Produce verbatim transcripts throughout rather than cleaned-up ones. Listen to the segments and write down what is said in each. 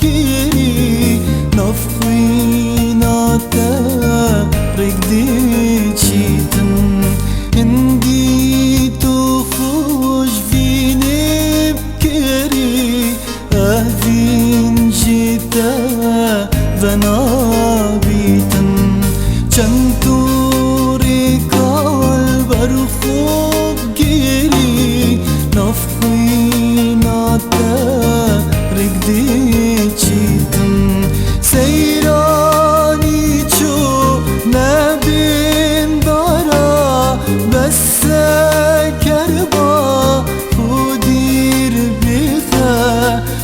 Kirî nav xwîna te rêk diçîtin. Hindî tu xweş vînê bikirî, evîn ji te venabîtin. Çend tu rêkal ber xwe bigirî, nav xwîna te rêk diçîtin. Seyranî çû nebîn dara, bes sekerba xwe dîr bixe,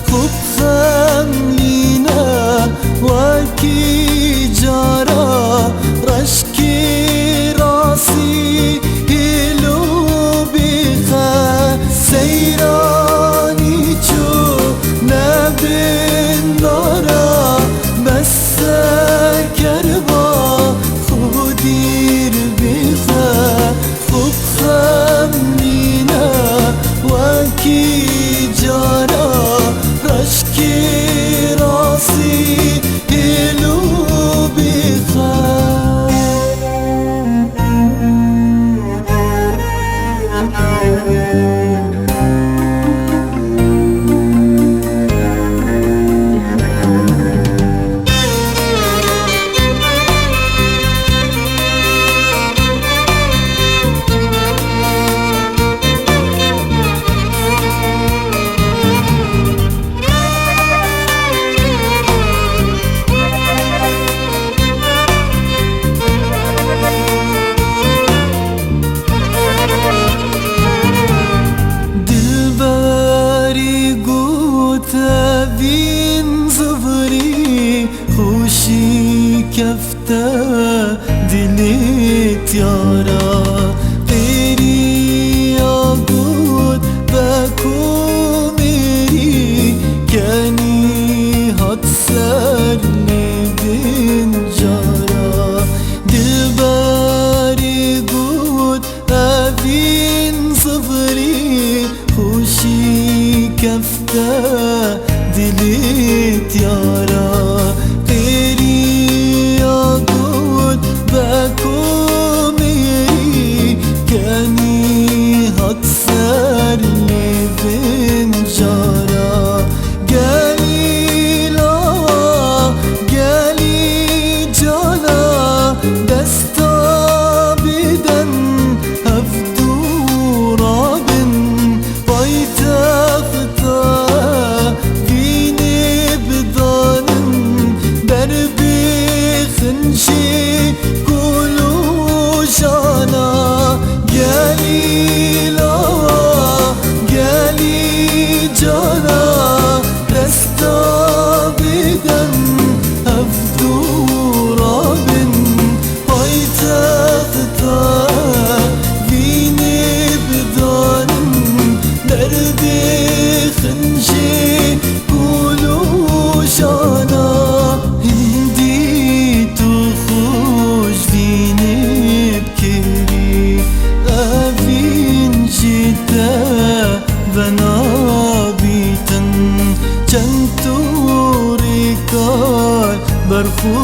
xwe bixemlîne wekî cara. Reşk Kî rasî hîl û bîxe, seyranî çû nebîn dara, bes sekerba xwe dîr bîxe, xwe bixemlîne wekî cara. Reşkî rasî hîl û bîxe. Dilberî got evîn zivirî xweşî kefte dilê tiyara. Qêriya got be komêrî, kenî hat ser lê bin cara. Dilberî got evîn zivirî xweşî kefte dilê tiyara. Qêriya got be komêrî, kenî hat ser lê bin cara. Gelî lawa, gelî cana, desta bidin, hevdû rabin, paytexta vînê bidanin, derbê xincê kol û jana. Gelî lawa, gelî cana, desta bidin, hevdû rabin, paytexta vînê bidanin, derbê xincê kol û jana. Hindî tu xweş vînê kirî, evîn ji te venabîtin. Çend tu rêkal ber xwe